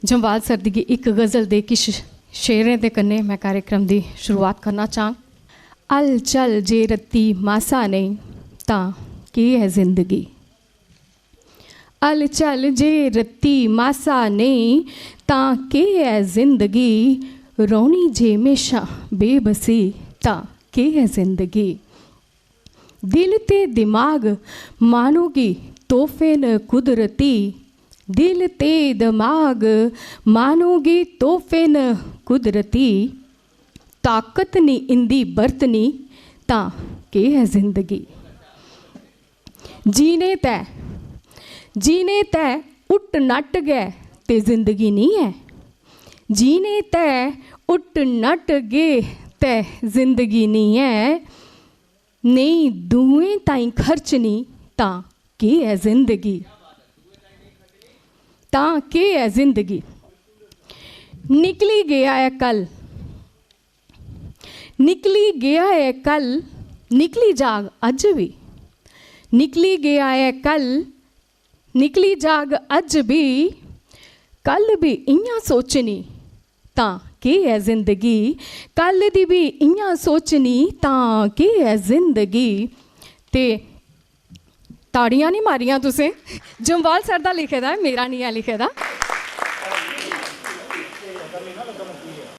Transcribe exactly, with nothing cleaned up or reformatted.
Jamwal sir दी इक गज़ल दे किश शेरें दे कन्नै में कार्यक्रम दी शुरुआत करना चाह्ङ। हलचल जे रत्ती मासा नेईं, तां केह् ऐ जिंदगी? हलचल जे रत्ती मासा नेईं, तां केह् ऐ जिंदगी? रौह्नी जे म्हेशां बेबसी, तां केह् ऐ जिंदगी? दिल ते दिमाग माह्नू गी तोहफे न कुदरती। दिल ते दिमाग माह्नू गी तोहफे न कुदरती। ताकत निं इं'दी बरतनी, तां केह् ऐ जिंदगी? जीने तै, जीने तै उट्ट नट्ट गै ते जिंदगी निं ऐ। जीने तै उट्ट नट्ट गै ते जिंदगी निं ऐ। नेईं दूएं ताईं खर्चनी, तां केह् ऐ जिंदगी? तां केह् ऐ जिंदगी? निकली गेआ ऐ कल, निकली गेआ ऐ कल, निकली जाग अज्ज बी। निकली गेआ ऐ कल, निकली जाग अज्ज बी। कल बी इ'यां सोचनी, तां केह् ऐ जिंदगी? कल दी बी इ'यां सोचनी, तां केह् ऐ जिंदगी? ते ताड़ियां निं मारियां तुसें, जम्वाल सर दा लिखे दा ऐ, मेरा निं ऐ लिखे दा।